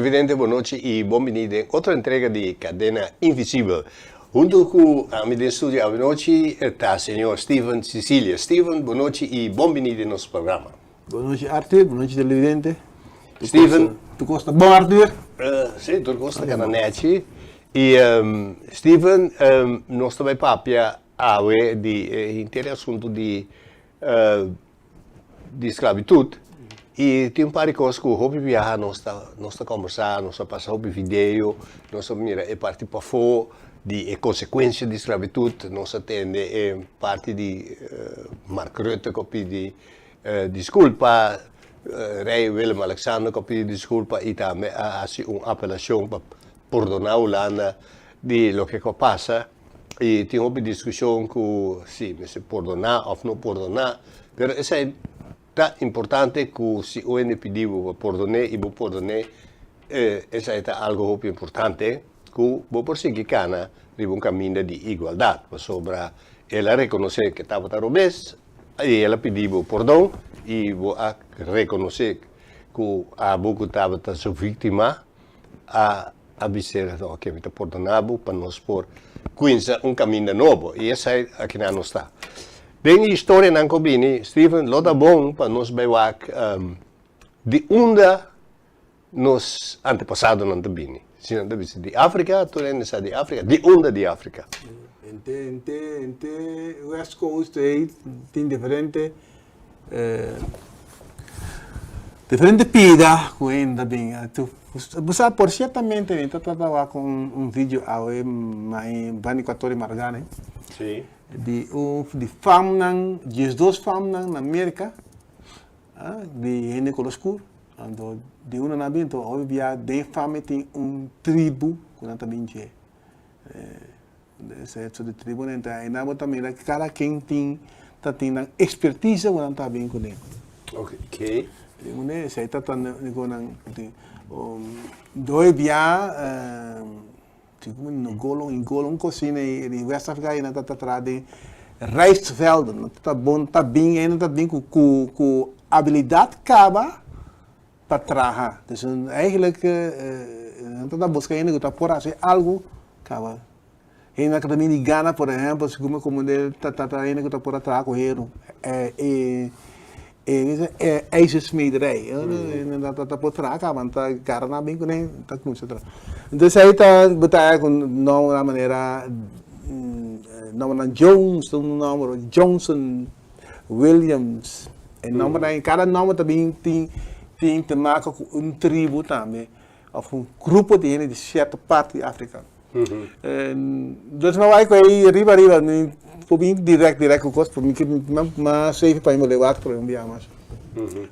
Televidente, bon nochi y bon bini den otro entrega di Cadena Invisibel. Hunto cu ami den studio awenochi ta señor Steven Cicilia. Steven, bon nochi y bon bini den nos programa. Bon nochi Arthur, bon nochi televidente. Steven. Tur cos ta bon Arthur? Si, tur cos ta cana nechi. Y Steven, nos ta bay papia awe di e henter e asunto di di sklabitut i tin un par di kos ku hopi biaha nos ta nos ta kombersá, nos ta pasa hopi video, nos ta mira e parti pafó di e konsekuensia di sklabitut, nos a tende e parti di Mark Rutte ku a pidi diskulpa, Rei Willem Alexander ku a pidi diskulpa i tambe a hasi un apelashon pa pordoná Hulanda di loke ku a pasa. I tin hopi diskushon ku si mester pordoná òf no pordoná, pero esei ta importante ku si un hende pidi bo pa pordon'é i bo pordon'é, esei ta algu hopi importante ku bo por sigui kana riba un kaminda di igualdat, pasobra el a rekonosé ku e tabata robes i el a pidi bo pordon i bo a rekonosé ku abo ku tabata su víktima a A bis'é, Oke, mi ta pordoná bo pa nos por kuminsá un kaminda nobo. I esei akinan nos ta. Den e historianan ku bini, Steven, lo ta bon pa nos bai wak di unda nos antepasadonan ta bini. Si nan ta bisa di Afrika, tur hende sa di Afrika. Di unda di Afrika? Henter, henter, henter West Coast ei tin diferente Diferente pida ku hende ta bin. Bo sa por siertamente mi ta trata wak un un video awe mai banda Ecuatoria Margane. Sí. Di un di famnan, diesdos famnan na Merka di hende kolor skur. Anto di unda nan a bin anto hopi bia den fam e tin un tribu ku nan ta bin dje. Esei di tribunan ta einan bo ta mira kada ken tin ta tin nan ekspertise ku nan ta bin kuné. Oke. Esei ta ta ku nan tin. Doi bia Ngolo Ngolo un kos asina di West Afrika einan ta traha den rijstvelden. Nan ta bon ta bin einan ta bin ku ku abilidat kaba pa traha. Dus eigenlijk nan ta buska hende ku ta por hasi algu kaba. Hende ku ta bini di Ghana por ehèmpel segun mi komprende ta ta hende ku ta por a traha ku heru e ijzersmederij. Nan ta por traha kaba nan ta gara nan bin kuné ta kuminsá traha. Entonces ei ta bo ta haya ku nòmbernan manera nòmbernan Jones ta un nòmber, Johnson. Williams, e nombernan, kada nomber ta bin tin tin te maka ku un tribu tambe òf un grupo di hende di sierto parti di Afrika. Dus mi a wak ku ei riba riba, mi por bin dirèkt dirèkt ku kos, mi ke mas safe pa mi bolbe wak por un bia mas.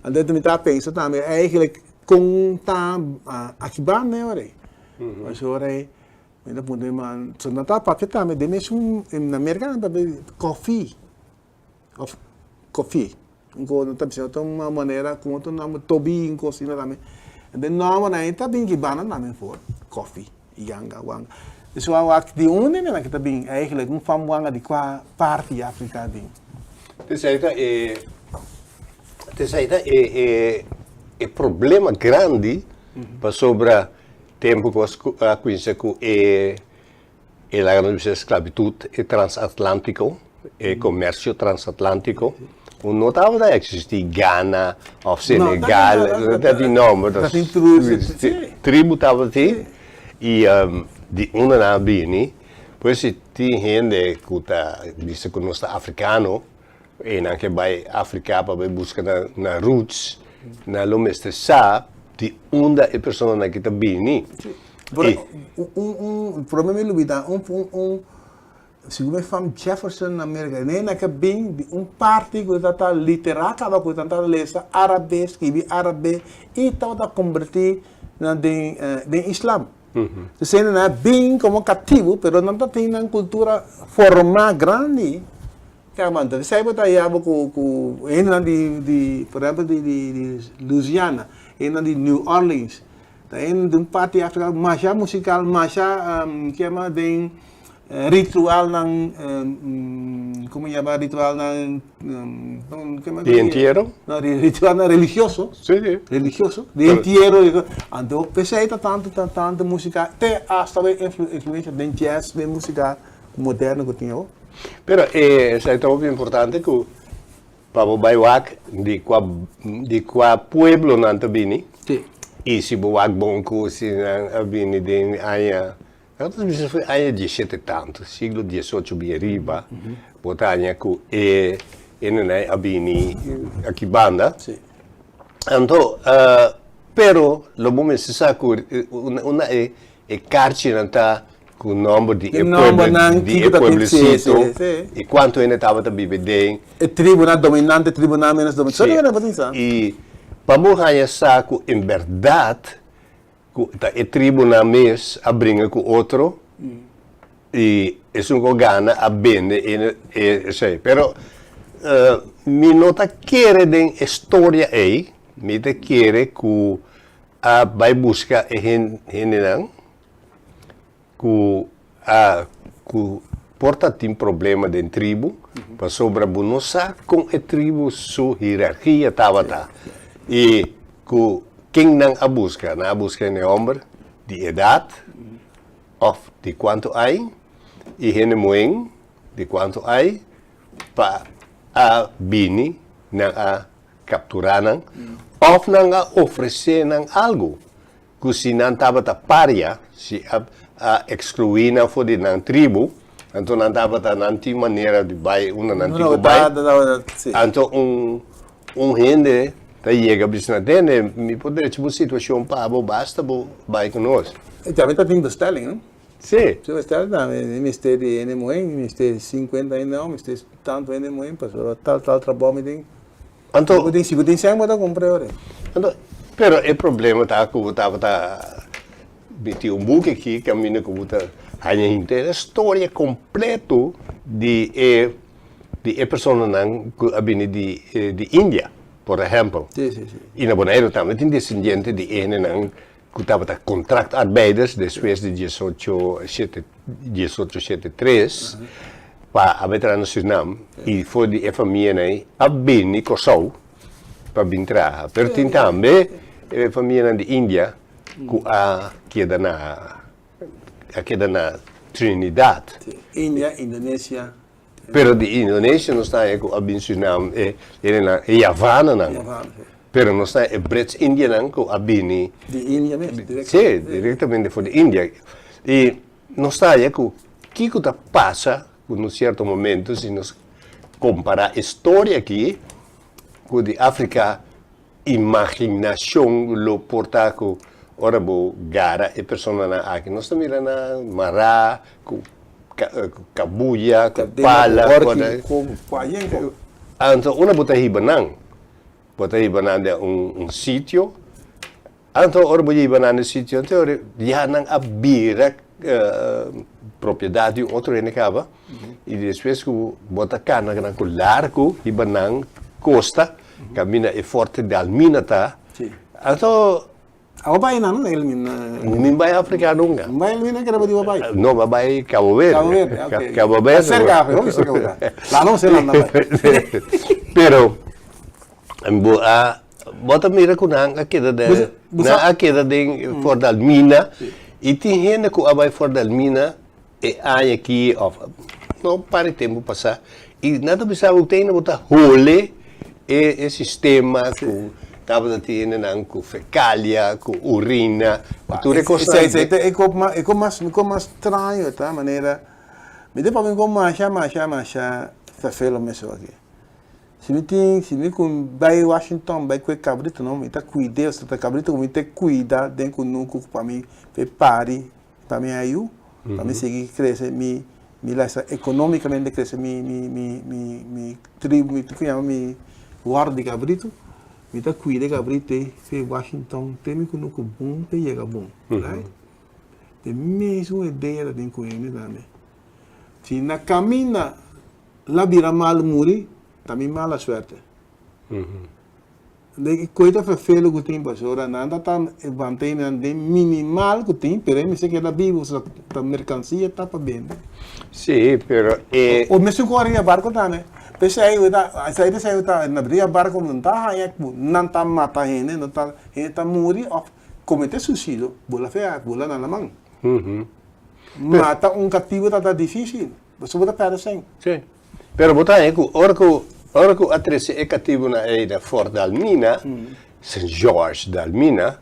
Anto mi ta pensa tambe eigentlik kon ta aki banda e ora ei. Pasobra ora ei mi ta puntra mi man, so nan ta papia tambe den mesun na Merka nan ta papia kòfi. Of kofi. Un ko no ta bisa ta un manera ku otro nomber Tobi un kos asina tambe. Den nombernan ei ta bin gibana tambe for kofi, yanga, wanga. Dus wou wak di unda nan ta bin eigenlijk un fam wanga di kua parti di Afrika a bin. Esei ta e esei ta e e e problema grandi pasobra tempu ku a kuminsa ku e E laga nos bisa esklabitut e transatlantiko, e komersio transatlantiko, ku no tabata eksistí Gana òf Senegal, no tabatin nòmber, tribu tabatin i di unda nan a bini, pues si tin hende ku ta bisa ku nos ta afrikano i nan ke bai Afrika pa bai buska nan roots, nan lo mester sa di unda e personanan aki ta bini. Pero un un prome mi lubida un un un segun mi fam Jefferson na Merca ne na ke bin di un parti ku ta ta litera kaba ku ta ta lesa arabe skibi arabe i tabata komberti na den den islam. Esei nan a bin komo katibu pero nan ta tin nan kultura forma grandi. Kaba esei bo ta yaba ku ku hendenan di di por ehempel di di di Louisiana hendenan di New Orleans. Ta en di un parti Afrika masha musikal, masha kema den Ritualnan, como yama ritualnan? Di entiero? No, ritualnan religioso. Sí, sí. Religioso. Di entiero. Anto, p'esei ta tanto, ta tanto musica, te hasta e influencia den jazz, den musica moderno cu tin awo. Pero esei ta hopi importante cu pa bo bai wak di cua, di cua pueblo nan ta bini. Sí. Y si bo wak bon cu si nan a bini den aña Nan ta bisa for aña diesshete tantu, siglo diesocho bin riba, bo ta haña ku e hendenan a bini aki banda. Anto, pero lo bo mester sa ku unda e karchinan ta ku nòmber di e pueblo, di e pueblesito i kuantu hende tabata biba den. E tribunan dominante, tribunan ménos dominante. I pa bo haña sa ku en bèrdat Ku ta e tribunan mes a bringa ku otro i esun ku a gana a bende e esei. Pero mi no ta kere den e storia ei, mi ta kere ku a bai buska e hendenan ku a ku por ta tin problema den tribu pasobra bo no sa kon e tribu su hierarkia tabata i ku ken nan a buska. Nan a buska hende homber di edat of di kuantu ai i hende muhen di kuantu ai pa a bini nan a kaptura nan of nan a ofrese nan algu. Ku si nan tabata paria, si a a ekskluí nan for di nan tribu, anto nan tabata nan tin manera di bai unda nan tin ku bai. Anto un un hende ta yega bisa nan, Tende, mi por drecha bo situashon pa bo, basta bo bai ku nos. E tambe ta tin bestelling, no? Sí. Si bestelling tambe, mi mester di hende muhé, mi mester sinkuenta hende hòmber, mi mester tantu hende muhé, pasobra tal tal trabou mi tin. Anto. Si bo tin sèn bo ta kumpra ora. Anto, pero e problema ta ku bo tabata miti un buki aki kaminda ku bo ta haña henter e storia kompleto di e di e personanan ku a bini di di India, por ehèmpel. Si, si, si. I na Boneiru tambe tin desendiente di e hendenan ku tabata kontrakt-arbeiders despues di diesocho shete diesocho shete tres pa a bai traha na Surinam i for di e famianan ei a bini Kòrsou pa bin traha. Pero tin tambe e famianan di India ku a keda na a keda na Trinidad. India, Indonesia. Pero di Indonesia nos ta haña ku a bin Surinam e hendenan e Javananan. Pero nos ta haña e Brits Indianan ku a bini. Di India mes, direktamente. Sí, direktamente for di India. I nos ta haña ku kiko ta pasa ku na un sierto momento si nos kompará e storia aki ku di Afrika Imaginashon lo por ta ku ora bo gara e personanan aki, nos ta mira nan mará ku kabuya, ku pala, ku Anto unda bo ta hiba nan? Bo ta hiba nan den un sitio, anto ora bo hiba nan den sitio anto ora ya nan a bira propiedat di un otro hende kaba i despues ku bo ta kana nan ku largu hiba nan kosta. Caminda e forte di Almina ta. Sí. Anto. Abo bai nan no Elmina? Mi bai Africa nunca. No bai Elmina kere bo di bo bai? No, mi bai Cabo Verde. Cabo Verde, ok. Cabo Verde. Ta cerca Africa, hopi cerca bo ta. La no se landa bai. Pero bo a bo ta mira cu nan a keda den nan a keda den Fort Almina y tin hende cu a bai Fort Almina E aña aki of no un par di tempu pasá i nan ta bisa bo tene bo ta hole e e sistema ku tabata tin hendenan ku fekalia, ku urina, ku tur e kosnan. Esei ta e kos mas e kos mas straño ta manera mi ta papia ku masha masha masha fefelo mes aki. Si mi tin si mi ku bai Washington bai kue kabrito no mi ta kuid'e osea ta kabrito ku mi ta kuida den kunuku pa mi pa e pari. Pa mi ayu, pa mi sigui crece mi mi lifestyle economicamente crece mi mi mi mi mi tribu mi ku yama mi wòrdu di kabritu mi ta kuida e kabritu ei fe Washington te mi kunuku bon te yega bon right e mesun idea ta tin ku hende tambe si na kaminda la bira malu muri ta mi mala suerte. Den e koe ta ferfelu ku tin pasobra nan ta ta want'e nan den minimal ku tin pero e mester keda bibu pasobra ta merkansia ta pa bende. Sí, pero e. O mesun ku ariba barko tambe. P'esei ku ta esei p'esei ku ta na riba barko nan ta haña ku nan ta mata hende nan ta hende ta muri òf kometé suisidio bula fea bula na laman. Mata un katibu ta ta difísil pasobra bo ta pèrdè sèn. Sí. Pero bo ta haña ku ora ku ora ku a trese e katibunan ei na Fort Dalmina, Sint George Dalmina,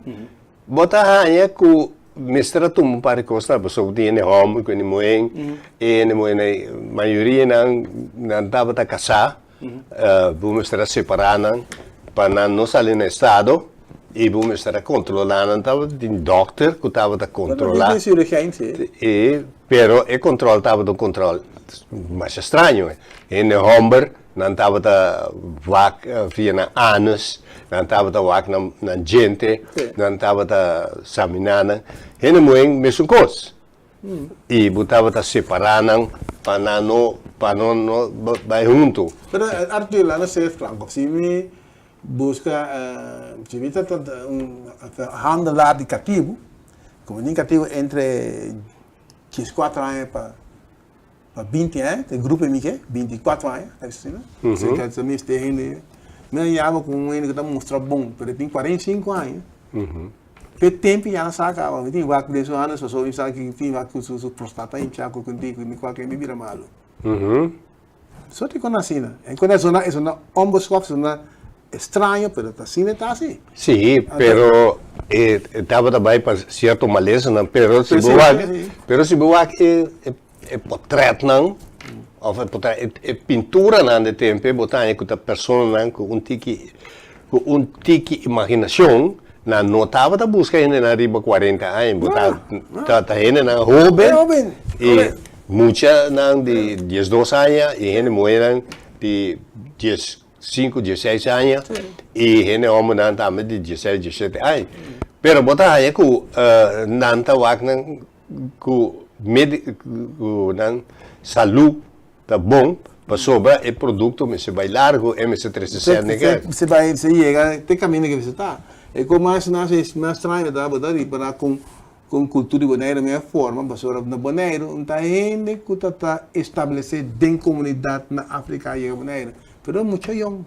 bo ta haña ku mester a tuma un par di kosnan pasobra tin hende hòmber ku hende muhé, e hende muhénan ei mayoria nan nan tabata kasá, bo mester a separá nan pa nan no sali na estado i bo mester a kontrolá nan, tabatin dòkter ku tabata kontrolá. E Pero e control tabata un control masha straño. Hende homber nan tabata wak via nan anus, nan tabata wak nan nan djente, nan tabata samina nan. Hende muhé mesun kos. I bo tabata separa nan pa nan no pa nan no bai huntu. Pero Arthur, laat nos ser franco. Si mi busca, si mi ta un handelaar di katibu, Como tin catibo entre diescuatro aña pa pa binti aña, ta e grupo mi ke, binticuatro aña, ta bisa asina. Si ka ta mester hende, mi a yama cu un hende cu ta mustra bon, pero e tin cuarenta y cinco aña. P'e tempo ya nan sa caba, mi tin wak den su anos pasobra mi sa ki tin wak cu su prostata hincha cu cu tin cu cualkier mi bira malo. So tin con asina. En con esona esona onbeschoft, esona extraño, pero ta asina e ta asi. Sí, pero e tabata bai pa cierto malesanan, pero si bo wak, pero si bo wak e e potretnan of e potret e pinturanan di tempe bo ta haña ku ta personanan ku un tiki ku un tiki imaginacion nan no tabata buska hendenan riba cuarenta aña, bo ta ta hendenan hoben i Muchanan di diesdos aña i hende muhénan di diesinku, diesseis aña i hende hòmbernan tambe di diesseis, diesshete aña. Pero bo ta haña ku nan ta wak nan ku ku nan salú ta bon pasobra e produkto mester bai largu, e mester trese sèn den kèk. Mester bai, mester yega te kaminda ke mester ta. E ku mas mas mas straño ta bo ta ripará kon Kon kultura di Boneiru mi a forma pasobra na Boneiru un ta hende ku ta ta establesé den komunidat na Afrika a yega Boneiru pero mucha yòn,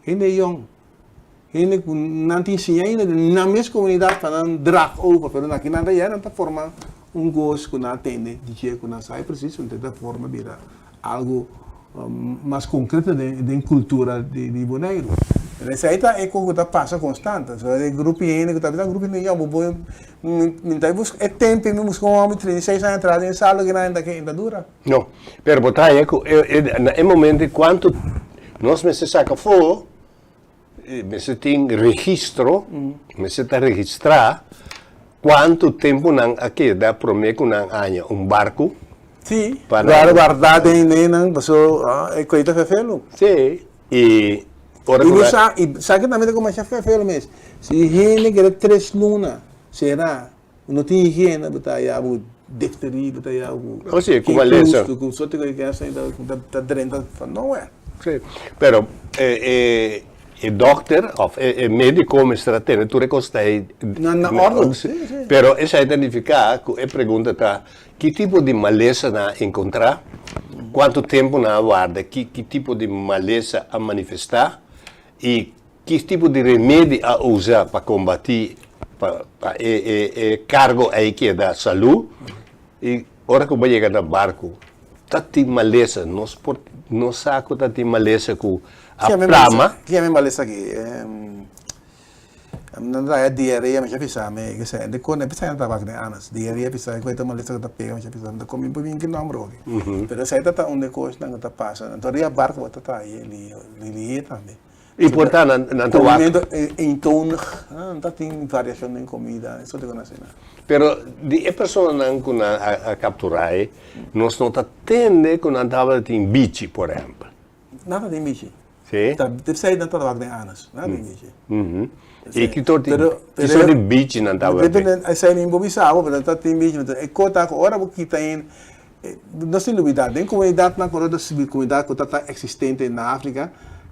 hende yòn, hende ku nan tin siña ainda den nan mes komunidat pa nan draag over pero na kinan ta yega nan ta forma un kos ku nan a tende di dje ku nan sabi presis ku ta forma bira algu mas konkreto den kultura di Boneiru. Esei ta e ku ta pasa konstante. So e grupo hende ku ta bisa grupo hende yòn bo bo mi ta buska e tempu mi buska un hòmber 36 aña atras den salo ki nan ta ta dura. No, pero bo ta haña ku na e momento kuantu nos mester saka afó Mester tin registro, mester ta registrá kuantu tempu nan a keda promé ku nan haña un barku. Sí, guarda guardá den den nan paso e koe ta fefelu. Sí, i ora ku nan. I sa ke tambe ta kuminsá fefelu mes, si hende keda tres luna será no tin higiena bo ta haya bo difteria, bo ta haya bo. Oh si, ku malesa. Ku sorte ku esei ta drenta van nowhere. Si, pero e e dokter of e mediko mester a tene tur e kos ta ei na orde. Si, si. Pero esei ta nifiká ku e pregunta ta, ki tipo di malesa nan a enkontrá, kuantu tempu nan a warda, ki ki tipo di malesa a manifestá i Ki tipo di remedi a usa pa kombatí pa pa e e e kargo ei keda salú? I ora ku bo yega na barku ta tin malesa, nos por nos sa ku ta tin malesa ku a plama. Ki yama e malesa aki? Nan ta haya diarea mi a bisa mi ke se dikon e bisa nan tabak den anas diarea bisa ku e ta malesa ku ta pega mi a bisa mi ta komi por bin ki nomber oki pero esei ta ta un di kosnan ku ta pasa anto riba barku bo ta traha lihe tambe. I por ta nan nan ta wak. Comimento eentonig, nan ta tin variacion den comida, eso te conoce nan. Pero di e personanan cu nan a captura ei, nos no ta tende cu nan tabata tin bichi, por ehempel. Nan ta tin bichi. Si? Ta p'esei nan ta wak den anas, nan ta tin bichi. I ki tor ki sort di bichi nan tabata tin? Esei mi bo bisa bo, pero nan ta tin bichi, e cos ta cu ora bo kita hende, Nos tin lubida, den comunidadnan cu ta comunidad cu ta ta existente na Africa,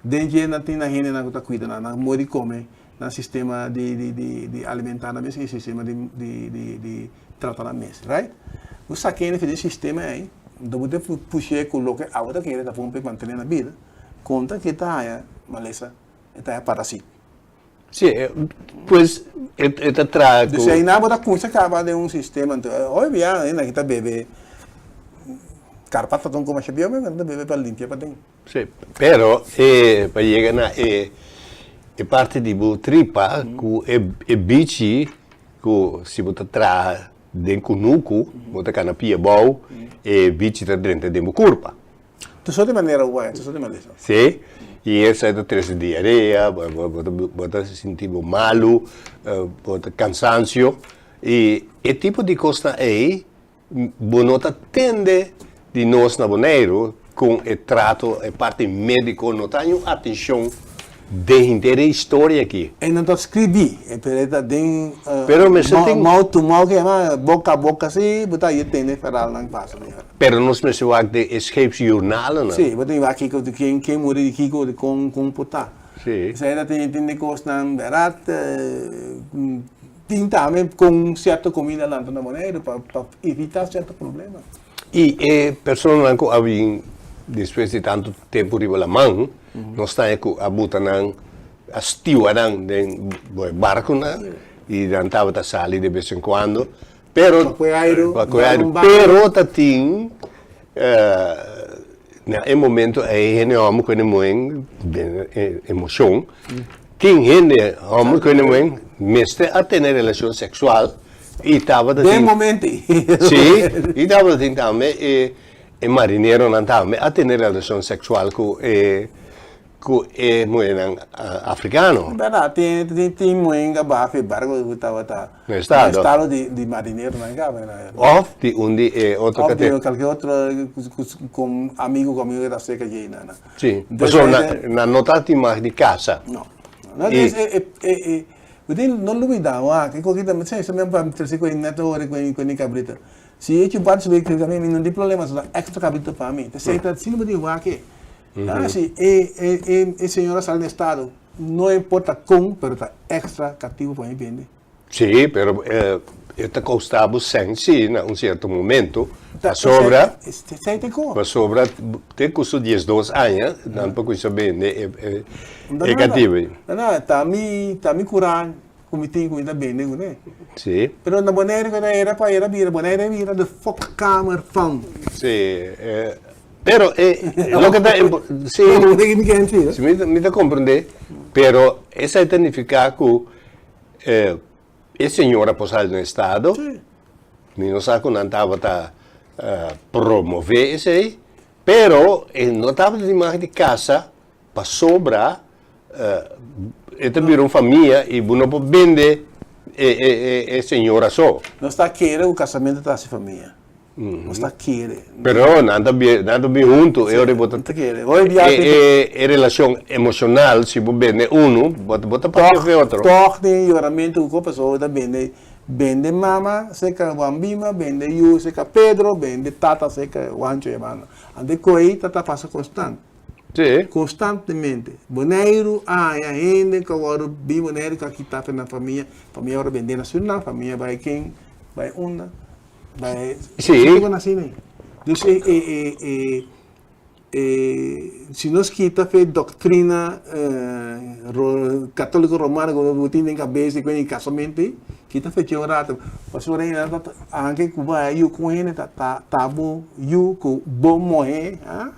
Den dje nan tin nan hendenan ku ta kuida nan, nan moda di kome, nan sistema di di di di alimentá nan mes i sistema di di di di trata nan mes, right? Bo sa kende for di e sistema ei, anto bo ta push'é ku loke abo ta kere ta bon pa e mantené na bida, konta ke ta haña malesa, e ta haña parasit. Sí, pues e ta traha ku. Dus einan bo ta kuminsá kaba den un sistema, anto hopi bia hende aki ta bebe karpata ta un komasha bieu mes, nan ta bebe pa limpia paden. Sí, pero e pa yega na e e parti di bo tripa ku e e bichi ku si bo ta traha den kunuku bo ta kana pia abou e bichi ta drenta den bo kurpa. Tur sort di manera wè, tur sort di malesa. Sí, i esei ta trese diarea, bo ta sinti bo malu, bo ta kansansio i e tipo di kosnan ei Bo no ta tende di nos na Boneiru kon e trato, e parti médiko no ta haña un atenshon den henter e historia aki. E no ta skribí, pero e ta den Pero mester tin. Mouth to mouth ke yama, boka a boka si, bo ta haña tende feralnan pasa den. Pero nos mester wak den e scheepsjournalennan. Si, bo tin wak kiko, ken ken muri di kiko, di kon kon por ta. Si. Esei ta tin tin di kosnan bèrdat. Tin tambe con cierto comida lanta na Boneiru pa pa evita cierto problema. I e personanan ku a bin despues di tantu tempu riba laman, nos ta haña ku a buta nan, a stiwa nan den bo e barkunan i nan tabata sali de bes en kuando, pero Pa kue airu, pa kue dal airu, un baño. pero ta tin Na e momento ei hende hòmber ku hende muhé den e emoshon, tin hende hòmber ku hende muhé mester a tene relashon seksual i tabata Den tin momento ei. Si, i tabata tin tambe e e marineronan tambe a tene relashon seksual ku e ku e muhénan afrikano. Bèrdat, tin tin tin muhé abaho e barko ku tabata Na estado. Na estado di di marineronan kaba na. Òf di un di e otro Òf di kate. kalke otro ku ku amigu ku amigu ku ta serka dje na. Si, pasobra nan nan no ta tin mag di kasa. No. No e e e e bo tin no lubida wak e koki ta se mi a trese ku e nèt ora ku e ku e kabrita. Si e chupa su mi mi no tin problema so ta extra kabrita pa mi. Ta esei ta asina bo tin wak e. Ah si, e e e e señora sali na estado, no importa con, pero ta extra cativo pa mi bende. Si, pero e ta costa bo cen si na un cierto momento, pasobra, pasobra te cu su diesdos aña nan por cuminsa bende e e e cativo. No, no, ta mi, ta mi cura cu mi tin cu mi ta bende cune. Si. Pero na Bonaire cu era pa era bira, Bonaire bira de fokkamer van. Si, e Pero e loke ta si si mi mi ta comprende pero esei ta nifica cu e señora por sali den estado mi no sa cu nan tabata promove esei pero e no tabata tin mag di casa pasobra e ta bira un famia y bo no por bende e e e señora so. Nos ta kere cu casamento ta haci famia. Nos ta kere. Pero nan ta bi nan ta bin hunto e ora bo ta Ta kere. Hoy bia e e e relacion emocional si bo bende uno bo bo ta papia cu e otro. Tog den yoramentu cu ko pasobra bo ta bende bende mama cerca Juan Bima bende yu cerca Pedro bende tata cerca Juancho e banda. Anto e koe ta ta pasa constant. Si. Constantemente. Boneiru a haña hende cu a wòrdu bin Boneiru cu a kita fe nan famia famia a wòrdu bende na Surinam famia bai ken bai unda. Sí. Dus e, e, e, e, e, si nos kita fe doctrina eh, ro, católico romano como bo tin den cabeza y casamento, kita fe un rato. Pasobra ena ta anke ku ba yu ku hende ta ta ta bo yu ku bo mohe, ah?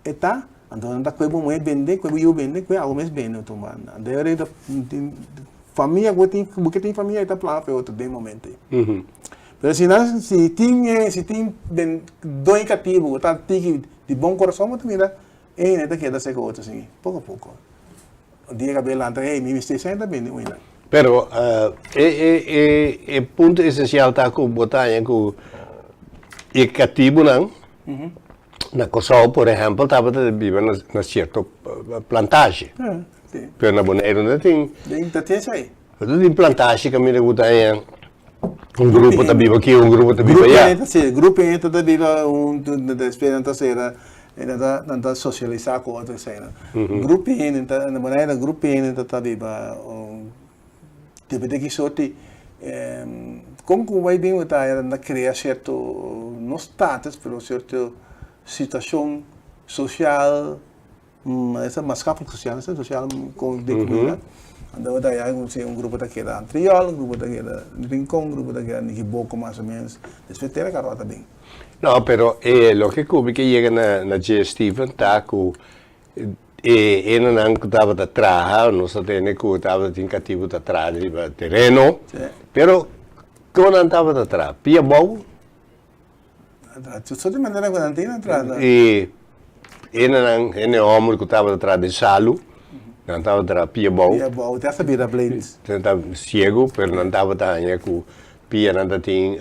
E ta, anto nan ta kue bo muhé bende, kue bo yu bende, kue abo mes bende otro banda. Anto e ora tin famia ku tin, bo ke tin famia e ta plan pa e otro den momento ei. Pero si nan, si tin e, si tin den doño katibu ku ta tiki di bon kurason bo ta mira e hende ta keda serka otro asin poko poko. Un dia kab'e lanta, hey mi mester esei ta bende un nan. Pero e e e e punto esensial ta ku bo ta haña ku e katibunan Na Kòrsou, por ehèmpel, tabata biba na sierto plantashi. Pero na Boneiru no tin. Ta tin esei. No tin plantashi kaminda ku ta haña un grupo ta biba aki, un grupo ta biba allá. Si, grupo ta biba un, despues nan ta sera. Nan ta nan ta sosialisá ku otro eseinan. Grupo hende ta na Bonaire grupo hende ta ta biba depende ki sorti kon ku bai bin bo ta haña nan ta krea sierto no status pero sierto situashon sosial esa maskaplik sosial esa sosial kon den komunidat anto bo ta haña ku un grupo ta keda Antriol un grupo ta keda Rincon un grupo ta keda Nikiboko mas o menos despues tera karota bin. No, pero e loke ku mi ke yega na na dje Steven ta ku e hendenan ku tabata traha, nos a tende ku tabata tin katibu ta traha riba tereno, pero kon nan tabata traha? Pia bou? So di manera ku nan tin a traha. E hendenan, hende hòmber ku tabata traha den salu, nan tabata traha pia bou. Pia bou, te hasta bira blind. Nan tabata siegu, pero nan tabata haña ku Pianan ta tin,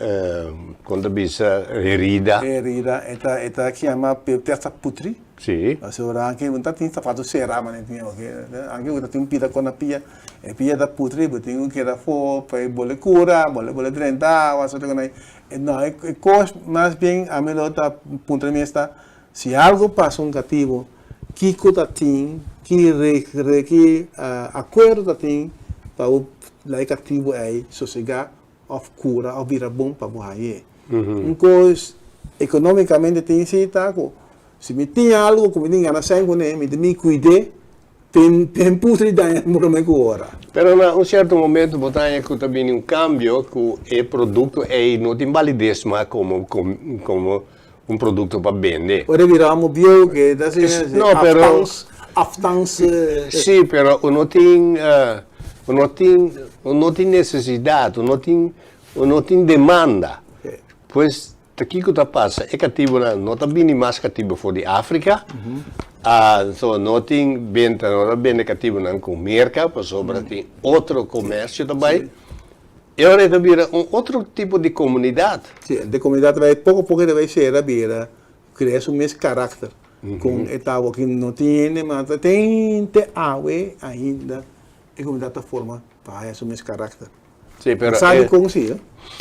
kon ta bisa, herida. Herida, e ta e ta kiama testa putri. Si. Pasobra anke bo ta tin sapato sera manera tin oke, anke bo ta tin un pida kon na pia, e pia ta putri, bo tin ku keda afó pa e bole kura, bole bole drenta awa, sote kon ai. No, e kos mas bien ami lo ta puntra mi esta, si algo pasa un katibu, kiko ta tin, ki re ki akuerdo ta tin pa bo laga e katibu ei sosegá òf kura òf bira bon pa bo hañ'é. Un kos ekonómikamente tin si ta ku si mi tin algu ku mi tin gana sèn kuné mi tin mi kuid'é pen putri daña promé ku ora. Pero na un sierto momento bo ta haña ku ta bini un kambio ku e produkto ei no tin balides mas komo komo un produkto pa bende. Ora bira amo bieu ke ta asina No, pero aftans aftans. Sí, pero uno tin uno tin uno tin nesesidat, uno tin uno tin demanda. Pues ta kiko ta pasa? E katibunan no ta bini mas katibu for di Afrika, so no tin benta, no ta bende katibunan ku Merka pasobra tin otro komersio ta bai. E ora e ta bira un otro tipo di komunidat. Sí, de komunidat ta bai poko poko e ta bai sera bira krea su mes karakter kon e ta awor no tin hende mas ta tin te awe ainda e komunidat ta forma pa haya su mes karakter. Sí, pero No sabi kon sí.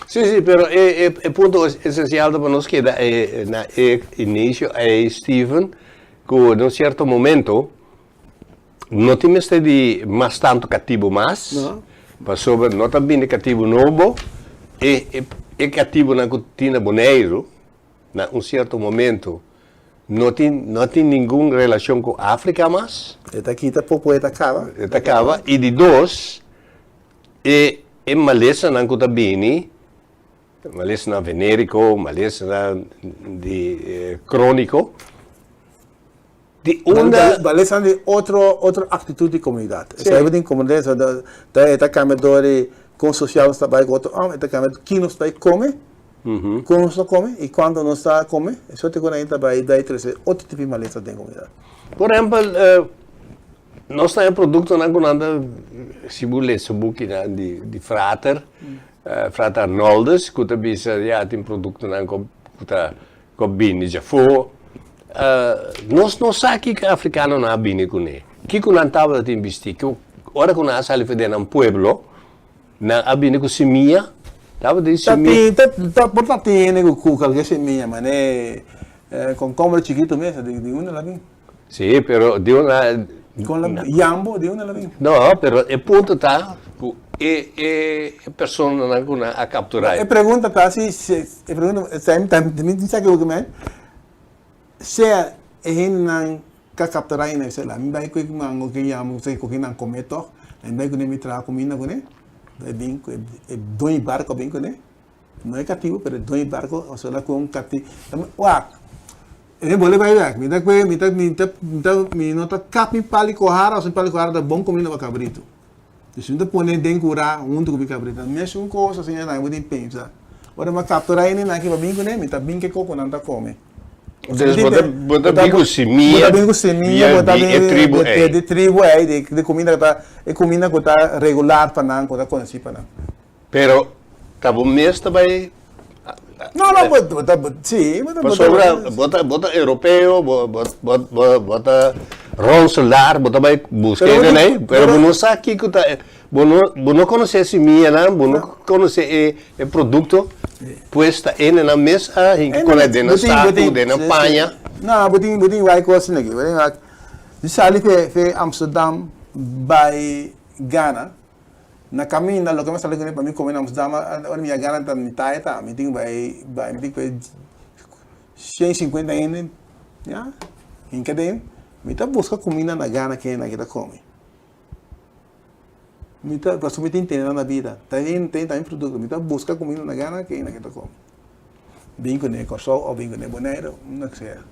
Sí, sí, pero e e punto esensial ta pa nos keda e na e inisio ei Steven ku den un sierto momento No tin mester di mas tantu katibu mas, pasobra no ta bini katibu nobo. E e katibunan ku tin na Boneiru na un sierto momento no tin no tin ningun relashon ku Afrika mas. E ta kita poko e ta kaba. E ta kaba. I di dos, e e malesanan ku ta bini, malesanan veneriko, malesanan di kroniko, Di unda. Balesan di otro otro actitud di comunidad. Sí. Esei tin comunidad ta ta e ta cambia door di con social nos ta bay cu otro hom, e ta cambia ki nos ta bay come, con nos ta come y cuanto nos ta come. E soort di cosnan ta bay bay trece otro tipo di malesa den comunidad. Por ehempel, nos ta e productonan cu nan ta, si bo lesa bukinan di di frater, frater Arnoldus, cu ta bisa ya tin productonan cu ta Ku a bini djafó. Nos no sa kiko e afrikanonan a bini kuné. Kiko nan tabata tin bistí. Ku ora ku nan a sali for den nan pueblo, nan a bini ku simia. Tabata tin simia. Ta tin, ta por ta tin hende ku ku kalke simia, manera konkomber chikitu mes, di unda el a bin? Sí, pero di una. Con la yambo, di unda la bin? No, pero e punto ta cu e e personanan cu nan a captura. E pregunta ta si, e pregunta, mi tin sa kico mi, sea e hendenan ca captura y nan bisa la mi bay cu e mango cu e yambo cu e nan come toch, mi bay cune mi traha cuminda cune, e bin cu e doño barco a bin cune. No e katibu, pero e doño barko a sola ku un kati. Wak, e bole bai wek. Mi ta kue, mi ta, mi ta, mi ta, mi no ta kap mi pali kohara, pasobra mi pali kohara ta bon kuminda pa kabritu. Dus mi ta pone den kurá huntu ku mi kabritu. Mesun kos asina nan bo tin pensa. Ora mi a kapturá hende nan aki pa bin kuné, mi ta bin ke koko nan ta kome. Dus bo ta, bo ta bin ku simia. Bo ta bin ku simia, bo ta bin di e tribu ei. Di e tribu ei, di kuminda ku ta, e kuminda ku ta regular pa nan, ku ta konosí pa nan. Pero ta bo mes ta bai. No, no, bo ta, si, bo ta. Pasobra bo ta, bo ta europeo, bo, bo, bo, bo, bo ta ronselaar, bo ta bai buska e den pero bo no sa kiko ta, bo no, bo no konosé e simianan, bo no konosé e, e produkto, pues ta e nan mes a hinka kon den nan saku, den nan paña. No, bo tin, bo tin wak kos aki. Bo tin wak. Mi sali fe, fe Amsterdam bai Ghana. Na kaminda loke mi a sali kuné pa mi kome na Amsterdam, ora mi a Ghana ta mi taya ta, mi tin ku bai, bai, mi tin ku bai 150 hende, ya, hinka den. Mi ta buska kuminda na Ghana kende nan ta kome. Mi ta, pasobra mi tin tene nan na bida. Ta tin, tin tambe produkto. Mi ta buska kuminda na Ghana kende nan ta kome. Bin kuné Kòrsou òf bin kuné Boneiru, unda ku sea.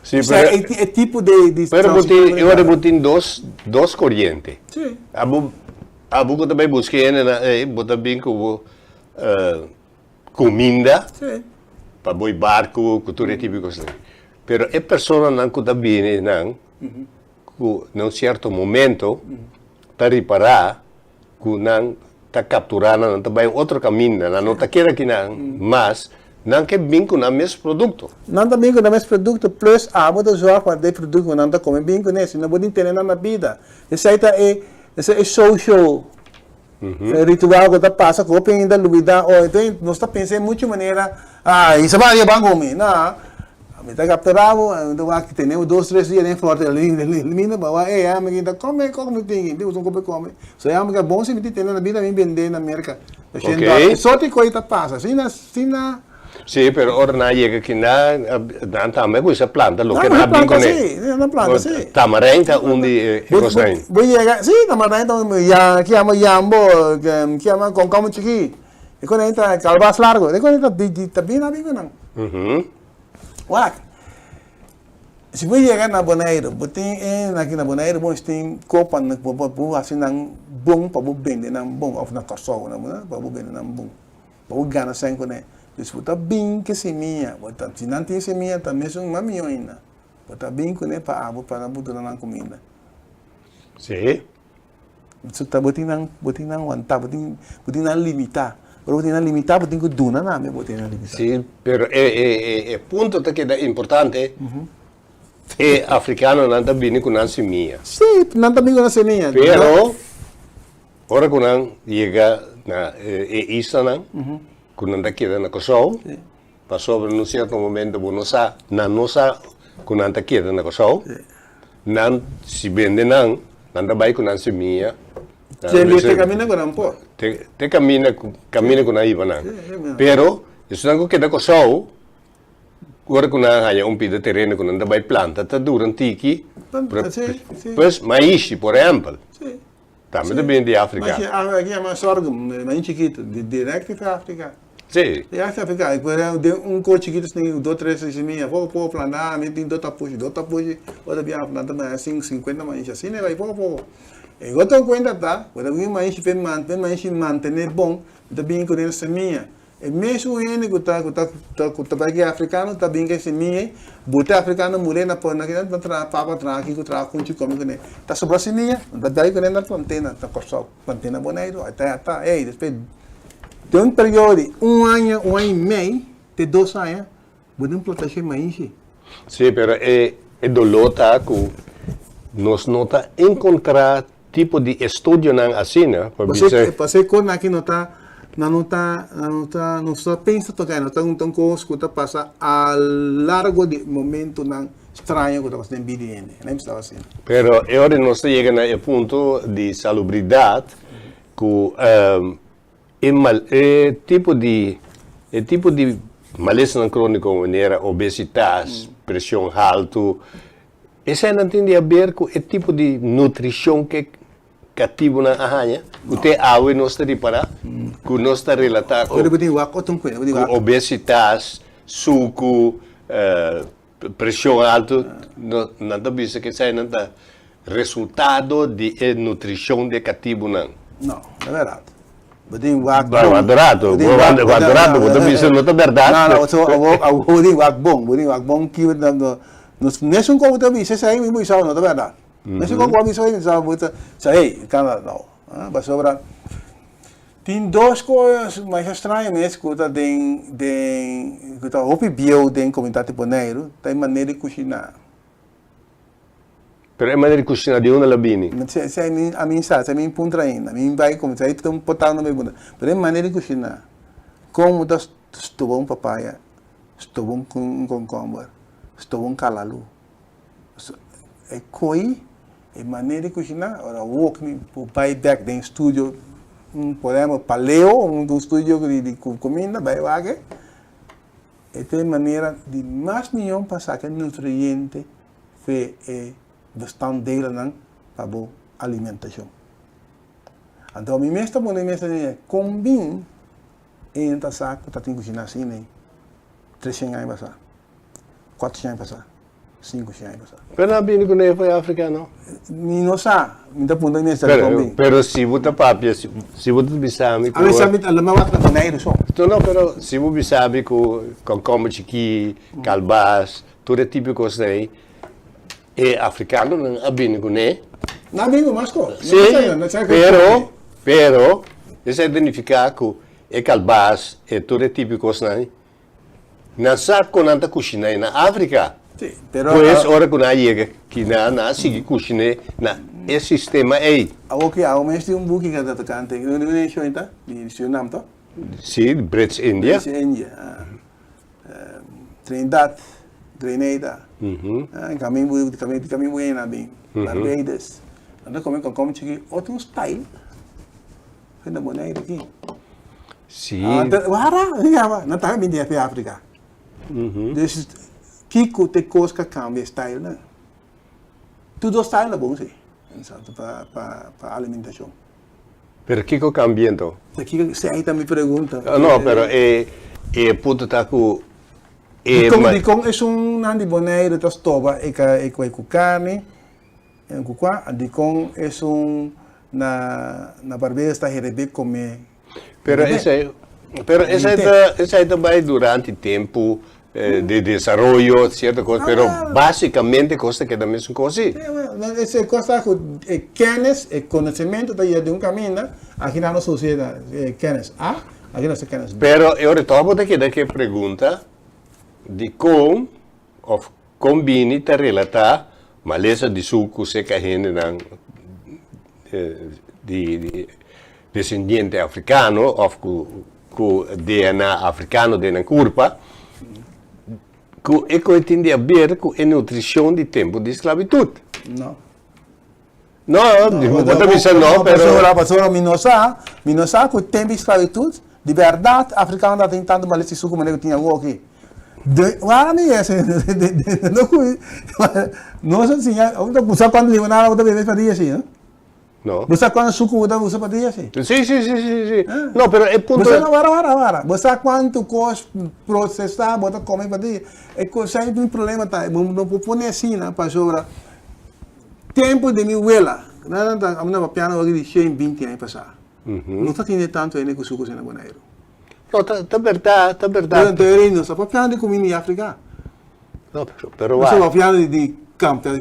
Sí, pero, e, e tipo di, di pero bo tin, e ora bo tin dos, dos koriente. Sí. Abo, abo ku ta bai buska hende nan, ei, bo ta bin ku bo kuminda. Sí. Pa bo barku, ku tur e tipo di kosnan. Pero e personanan ku ta bini nan, ku na un sierto momento ta ripará ku nan ta kapturá nan, nan ta bai un otro kaminda, nan no ta keda akinan mas, nan ke bin ku nan mes produkto. Nan ta bin ku nan mes produkto plus abo ta zorg pa e produkto ku nan ta kome bin kuné, si no bo tin tene nan na bida. Esei ta e esei e social ritual ku ta pasa ku hopi hende ta lubidá oi. Enton nos ta pensa e muchu manera, ah i sa ban kome. No, mi ta kapturá bo, mi ta wak tene bo dos tres dia den forte lindo pa wak ey ami ta kome koko mi tin aki, tin kome kome. So e ami ka bon si mi tin tene na bida mi bende na Merka. Ok. Sorti koi ta pasa, asina asina. Sí, pero ora nan a yega aki nan, nan tambe a kuminsá planta loke nan a bin kuné. Nan a planta, sí. Tamarijn ta un di e kosnan ei. Bo yega, sí, tamarijn ta un, ya, ki yama yambo, ki yama konkomo chikí, e kos ei ta kalbas largo, e kos ei ta di ta bin a bin ku nan. Wak, si bo yega na Boneiru, bo tin e aki na Boneiru bo tin kopa bo bo hasi nan bon pa bo bende nan bon, òf na Kòrsou pa bo bende nan bon. Pa bo gana sèn kuné. Dus bo ta bin ku e simia, bo ta, si nan tin simia ta mesun mas mihó ainda. Bo ta bin kuné pa abo pa nan por duna nan kuminda. Sí. So ta bo tin nan, bo tin nan wantá, bo tin, bo tin nan limitá. Ora bo tin nan limitá bo tin ku duna nan bo tin nan limitá. Sí, pero e, e, e, e punto ta keda importante, e afrikanonan ta bini ku nan simia. Sí, nan ta bin ku nan simia. Pero. Ora ku nan yega na e islanan ku nan ta keda na Kòrsou, pasobra na un sierto momento bo no sa, nan no sa ku nan ta keda na Kòrsou, nan si bende nan, nan ta bai ku nan simia. Te kaminda ku nan por. Te kaminda kaminda ku nan hiba nan. Pero esunnan ku keda Kòrsou, ora ku nan haña un pida tereno ku nan ta bai planta ta dura un tiki, pues maishi por ehèmpel. Tambe ta bini di Afrika. Maishi aki yama sorghum, maishi chikitu, direct di Afrika. Si. Direct di Afrika. I por den un kos chikitu asina, dos tres simia, poko poko planta, mi tin dos tapushi, dos tapushi, otro bia planta maya sinku, sinkuenta maishi, asina e bai poko poko. E otro kuenta ta, bo ta bin maishi p'e maishi mantene bon, bo ta bini ku den simia. E mesun hende ku ta ku ta ku ta bai ki afrikano ta bin ku e simia ei, buta e afrikano muri na pone na kinan ta traha papa traha kiko traha kunchi kome kuné. Ta sobra simia, nan ta bai kuné na plant'é na Kòrsou, plant'é na Boneiru, ata ata ei despues den un periodo di un aña, un aña i mei te dos aña bo tin plantashon maishi. Sí, pero e e doló ta ku nos no ta enkontrá Tipo di estudionan asina pa bisa. Pasé kon aki no ta, nan no ta, nan no ta, nos ta pensa toka, no ta un kos ku ta pasa a largo di momentunan straño ku ta pasa den bida di hende. Nan bisa asina. Pero e ora nos ta yega na e punto di salubridat ku e mal, e tipo di, e tipo di malesanan króniko manera obesitas, preshon haltu, Eseinan tin di haber ku e tipo di nutrishon ku e katibunan a haña, ku te awe nos ta ripará, ku nos ta relatá ku obesitas, suku, preshon altu. Nan ta bisa ku eseinan ta resultado di e nutrishon di e katibunan. No, no bèrdat. Bo tin wak bon. Wak rato, wak rato, bo ta bisa no ta bèrdat. No, no, bo tin wak bon, bo tin wak bon ki Nos mesun kos bo ta bisa esei mi bisa no ta bèrdat. Mesun kos ku bo a bisa mi bisa bo ta sa hey kanda no. Pasobra tin dos kos masha straño mes ku ta den den ku ta hopi bieu den komunidat di Boneiru ta e manera di kushiná. Pero e manera di kushiná di unda la bini? Esei mi ami sa, esei mi puntra ainda. Mi bai kuminsá ei ta un potado na mi puntra. Pero e manera di kushiná, kon bo ta stoba un papaya, stoba un konkomber. Stoba un kalalu. E koi, e manera di kushiná, ora wok mi por bai bèk den studio, un por ehèmpel Paleo, un studio di kuminda, bai wak e, e ta e manera di mas mihó pa saka e nutriente fe e bestanddelennan pa bo alimentashon. Anto mi mes ta pone mi mes ta di kon bin e ta sa ku ta tin kushiná asina ei 300 aña pasá, 400 aña pasá, 500 aña pasá. Pero nan a bini ku nan e for Afrika no? Mi no sa, mi ta puntra mi mes ta kon bin. Pero si bo ta papia, si bo ta bisa mi ku. A mi sa mi ta lo wak na Boneiru so. No no pero si bo bisa mi ku kònkòmber chikí, kalbas, tur e tipo di kosnan ei, E afrikanonan a bini kuné. Nan a bini ku mas kos. Sí, pero, pero, esei ta nifiká ku e kalbas, e tur e tipo di kosnan, nan sa kon nan ta kushiná na Afrika. Sí, pero. Pues, ora ku nan a yega kinan, nan a sigui kushiné na e sistema ei. Awor ki awe mes tin un buki ku ta tokante, un nashon ta? Di Surinam to? Sí, Brits India. Brits India, ah. Trinidad, Grenada, kamin buena bin, Barbados. Nan ta kome kòkòm chiki otro style ku na Bonaire aki. Sí. Wara, nan tambe bin di Afrika. Dus kiko ta e kos ku a kambia e style nan? Tur dos style ta bon si, pa alimentashon. Pero kiko kambia anto? Ta kiko esei ta mi pregunta. No, pero e e punto ta ku e Dikon dikon esunnan di Boneiru ta stoba e ka e kue ku karni en ku kua dikon esun na na Barbados ta herebé kome Pero esei pero esei ta esei ta bai durante tempu di desaroyo, cierto cos, pero basicamente cos ta keda mesun cos si. Ese cos ta cu e kennis, e conocimento ta yega di un caminda, aki nan nos usa e kennis A, aki nos usa kennis B. Pero e ora toch bo ta keda cu e pregunta dicon of con bini ta relata malesa di sucu cerca hendenan di descendiente africano of cu cu DNA africano den nan curpa, cu e coe tin di haber cu e nutricion di tempo di sclavitud. No. No, bo ta bisa no, pero. Pasobra, pasobra mi no sa, mi no sa cu tempo di sclavitud, di berdad africano ta tin tanto malesa di sucu manera cu tin awor aki. De, wara mi ese, no cu, nos a siña, bo sa cuanto limonada bo ta bebe pa dia si, no? No. Bo sa cuanto sucu bo ta usa pa dia si? Si, si, si, si, si. No, pero e punto... Bo sa, no, wara, wara, wara. Bo sa cuanto cos procesa bo ta come pa dia? E cos ei mi problema ta, bo no por pone asina pasobra tempo di mi wela, nan ta, ami ta papiando aki di shen binti aña pasa, no ta tene tanto hende cu sucu asina na Boneiru. No, ta, ta berdad, ta berdad. Pero anto nos ta papiando di cuminda di Africa. No, pero, pero wak. Nos ta papiando di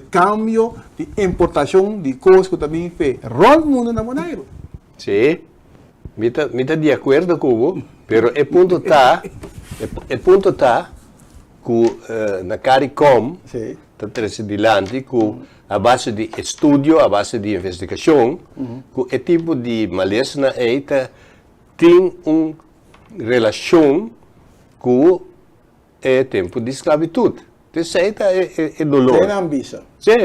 cambio di importacion di cos cu ta bin fe rond mundo na Boneiru. Si, mi ta, mi ta di acuerdo cu bo, pero e punto ta, e punto ta cu na Caricom ta trece dilanti cu a base di estudio, a base di investigacion, cu e tipo di malesanan ey ta tin un relacion cu e tempu di sklabitut. Esei ta e dolor. Te nan bisa. Sí.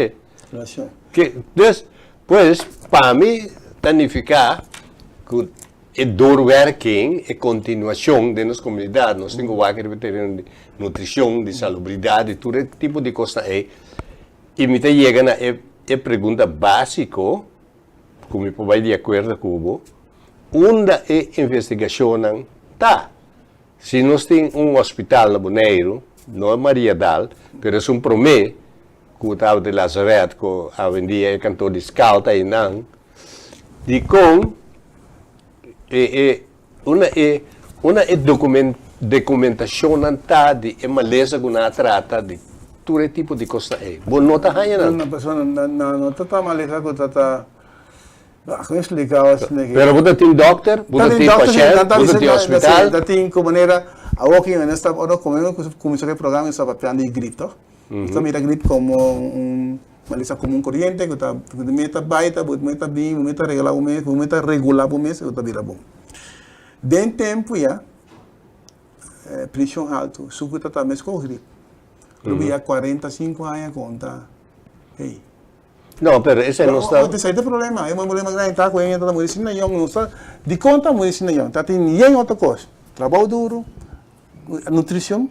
Relacion. Ke, dus, pues, pa mi ta nifiká ku e doorwerking, e kontinuashon den nos komunidat, nos tin ku wak riba tereno di nutrishon, di salubridat, di tur e tipo di kosnan ei. I mi ta yega na e e pregunta básiko, ku mi por bai di akuerdo ku bo, unda e investigashonnan ta? Si nos tin un hospital na Boneiru, no Mariadal, pero esun promé ku tabata di Lazaret, ku awendia e kantor di skal ta einan, dikon e e unda e unda e dokumen dokumentashonnan ta di e malesa ku nan a trata di tur e tipo di kosnan ei? Bo no ta haña nan. No, pasobra nan no ta ta malesa ku ta ta Pero bo ta tin dokter, bo ta tin pashènt, bo ta tin hospital. Ta tin ku manera awor ki nos ta ora kuminsá ku e programa nos ta papiando di grip tòg. Nos ta mira grip komo un malesa komun koriente ku ta bo mester bai bo mester bin bo mester regla bo mes bo mester regulá bo mes bo ta bira bon. Den tempu ya preshon haltu suku ta ta meskos grip. Pero mi ya 45 aña konta, hey. No, pero esei no sta. Esei ta e problema, e problema grandi ta ku e hende ta muri asina yòn, no sa dikon ta muri asina yòn, ta tin yen otro kos, trabou duru, nutrishon,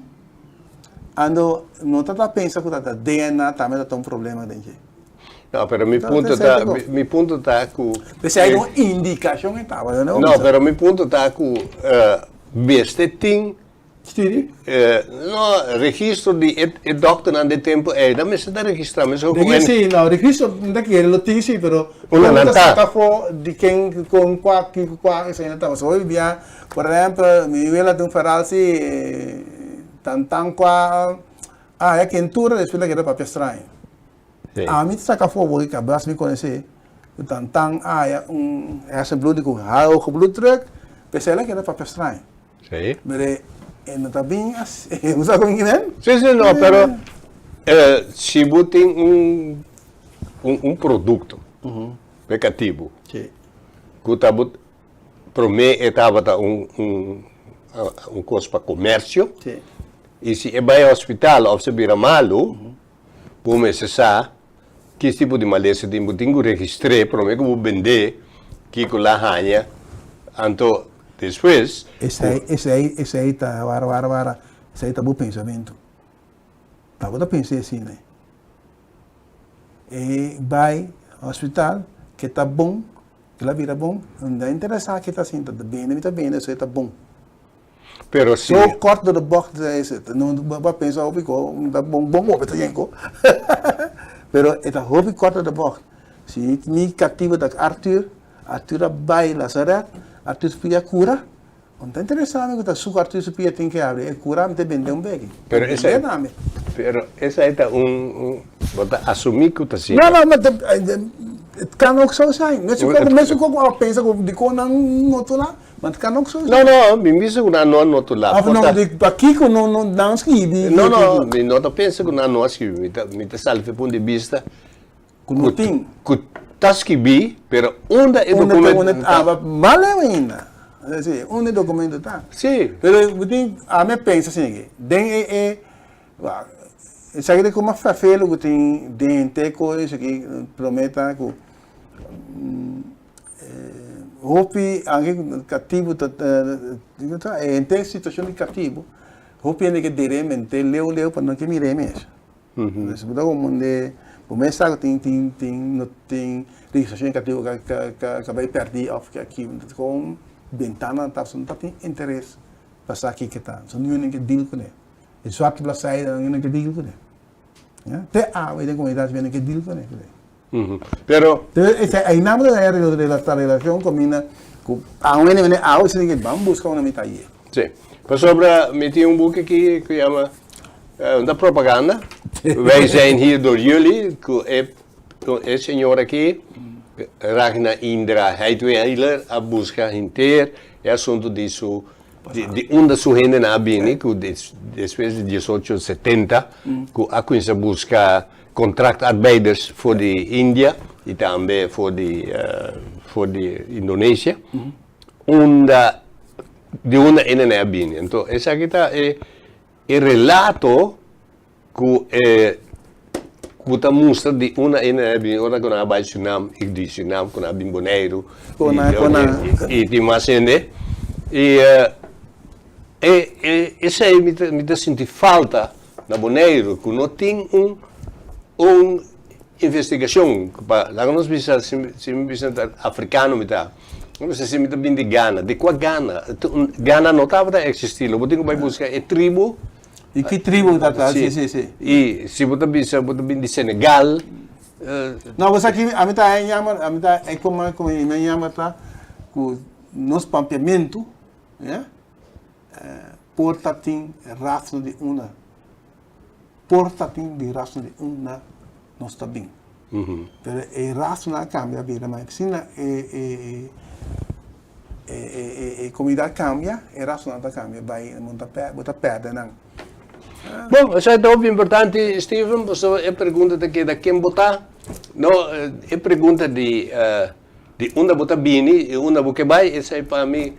ando no ta ta pensa ku ta DNA tambe ta un problema den dje. No, pero mi punto ta, mi punto ta ku. P'esei hay un indikashon e tabata, no? No, pero mi punto ta ku mester tin Studi? No, registro di e dokternan di e tempo ei, nan mester ta registrá mesora ku en. Sí, no, registro mi ta kere lo tin sí, pero Unda nan ta ta? saka afó di ken, kon, kua, kiko, kua esei nan ta. Pasobra hopi bia, por ehèmpel, mi wela tin un feral sí, tantan kua a haya kentura, despues ta keda papia straño. Sí. Ami ta saka afó bo kabes mi konosé ku tantan a haya un hersenbloeding ku hoge bloeddruk, p'esei el a keda papia straño. Sí. Pero e no ta bin así. Bo sa con kimen? Sí, sí, no, pero eh, si bo tin un, un, un producto pe katibu, Sí. ku ta bo promé e tabata un, un, un kos pa komersio, Sí. i si e bai hospital òf se bira malu, bo mester sa Ki tipo di malesa tin bo tin ku registr'é promé ku bo bend'é kiko la haña anto despues ku. Esei esei esei ta wara wara wara esei ta bo pensamentu ta bo ta pensa asina e bai hospital ke ta bon ke la bira bon no ta interesa ke ta sinta ta bende mi ta bende esei ta bon. Pero si. Zo kort door de bocht is het. No bo a pensa hopi ko ta bon bon hopi ta yen ko. Pero e ta hopi kort door de bocht. Si mi katibu ta Arthur, Arthur a bai lazaret, Arthur su pia kura, no ta interesa mi ku ta su Arthur su pia tin ke habri, e kura mi ta bende un beki. Pero esei, Bende ami. pero esei ta un, un, bo ta asumi ku ta asina. No, no, ma het kan ook zo zijn. Mesun ko, mesun ko ku a pensa ku dikon nan no tula. Ma ta kan ook zo No, no, mi bisa ku nan no a notulá. Of no, di pakiko no no nan skibi? No, no, mi no ta pensa ku nan no a skibi. Mi ta mi ta sali for punto di bista Ku no tin. Ku ta skibí, pero unda e Unda documento unda ta? Aba mal leu ainda. Si, unda e documento ta? Si. Pero bo tin, ami a pensa asina aki, den e e esaki ta kuma ferfelu ku tin den te kos aki prome ta ku Hopi anke katibu ta henter situashon di katibu hopi hende ke dere mente leu leu pa no ke mira e mes. Entonces bo ta komo de bo mes sa ku tin tin tin no tin registrashon di katibu ka bai pèrdí òf ke aki kon bentana ta pasobra no ta tin interes pa sa kiko ta. So niun hende ke deal kuné. E zwarte bladzijde niun hende ke deal kuné. Te awe den komunidat niun hende ke deal kuné. Pero. Entonces, ahí namo ta haya relacion cu mina cu awe ne awe si ke ban busca una mi ta ye. Si. Pasobra mi tin un buki aki cu yama un ta propaganda. Wij zijn hier door jullie cu e e señor aki Ragna Indra Heidweiller a busca henter e asunto di su di unda su hendenan a bini cu despues di diesocho setenta cu a cuminsa busca Contractarbeiders for di India y tambe for di for di Indonesia unda di unda e nene a bini. Anto esaki ta e e relato ku e ku ta mustra di unda e nene a bini ora ku nan a bai Surinam y di Surinam ku nan a bin Boneiru y tin mas hende y e e esei mi ta mi ta sinti falta. Na Boneiru ku no tin un un investigashon pa laga nos bisa si si mi bisa ta afrikano mi ta mi bisa si mi ta bin di Gana di kua Gana Gana no tabata eksistí lo bo tin ku bai buska e tribu Di ki tribu ta ta si si si i si bo ta bisa bo ta bin di Senegal No bo sa ki ami ta yama ami ta e komo komo mi yama ta ku nos papiamentu ya. Por ta tin rastro di una Por ta tin di rastro di una nos ta bin. Pero e rastronan a cambia a bira mas asina e e e e comunidad cambia e rastronan ta cambia bay bo ta perde nan. Bon, esei ta hopi importante Steven, pasobra e pregunta ta keda ken bo ta? No, e pregunta di Di unda bo ta bini i unda bo ke bai, esei pa mi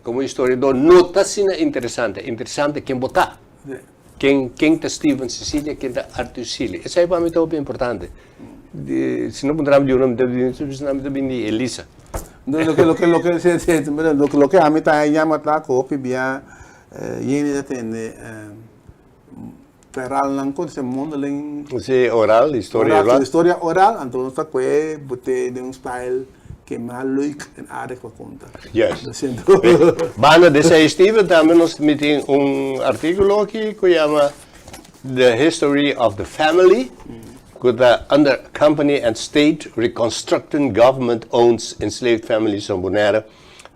komo historiador no ta asina interesante. Interesante ken bo ta. Ken ken ta Steven Cecilia, ken ta Arthur Sealy. Esei pa mi ta hopi importante. Di, si no puntra mi di uno, mi ta mi ta bin di Elisa. Loke loke loke si si loke loke ami ta yama ta ku hopi bia yende ta tende Feralnan kon se mondeling. Si, oral, historia oral. Historia oral, anto nos ta kue bot'é den un style ke mas leuk en aardig pa konta. Juist. Banda di esei, Steven, tambe nos mi tin un artíkulo aki ku yama The History of the Family, ku ta Under Company and State Reconstructing Government Owns Enslaved Families on Bonaire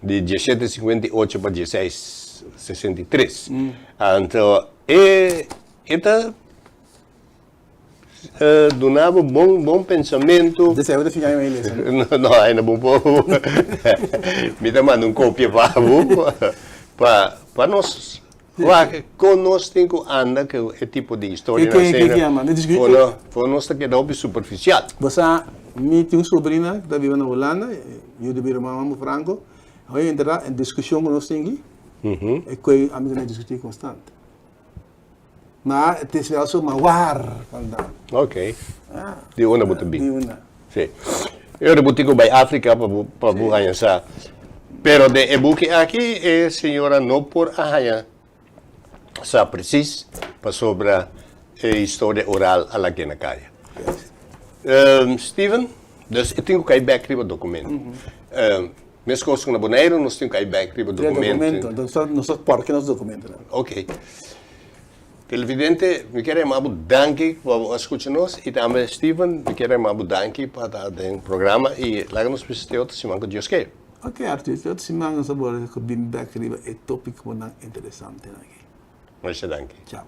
di diesshete sinkuenta i ocho pa dieseis sesenta i tres. Anto E e ta duna bo bon bon pensamentu. Deseo ta fica mi lesa. No, no, ai na bo por. Mi ta manda un copia pa bo pa pa nos wak con nos tin cu anda cu e tipo di historia Ke ke ke yama? Mi discu For no for nos ta keda hopi superficial. Bo sa mi tin un sobrina cu ta biba na Hulanda, yu di mi ruman Mambo Franco. Hoy entra en discusion cu nos tin aki. E koe ami ta discuti constant. Ma het is wel zo, ma waar vandaan? Ok. Di unda bo ta bin? Di unda. Si. E ora bo tin ku bai Afrika pa bo pa bo haña sa. Pero den e buki aki e señora no por a haña sa presis pasobra e historia oral a lag'é na kaya. Steven, dus e tin ku kai bèk riba dokumento. Meskos ku na Boneiru nos tin ku kai bèk riba dokumento. Dokumento, nos ta pòrke nos dokumentonan. Ok. Televidente, mi kier yama bo danki pa bo a skucha nos i tambe Steven, mi kier yama bo danki pa ta den programa i laga nos bisa te otro siman ku Dios ke. Ok Arthur, te otro siman nos ta bolbe bin bèk riba e topikonan interesantenan aki. Masha danki. Chao.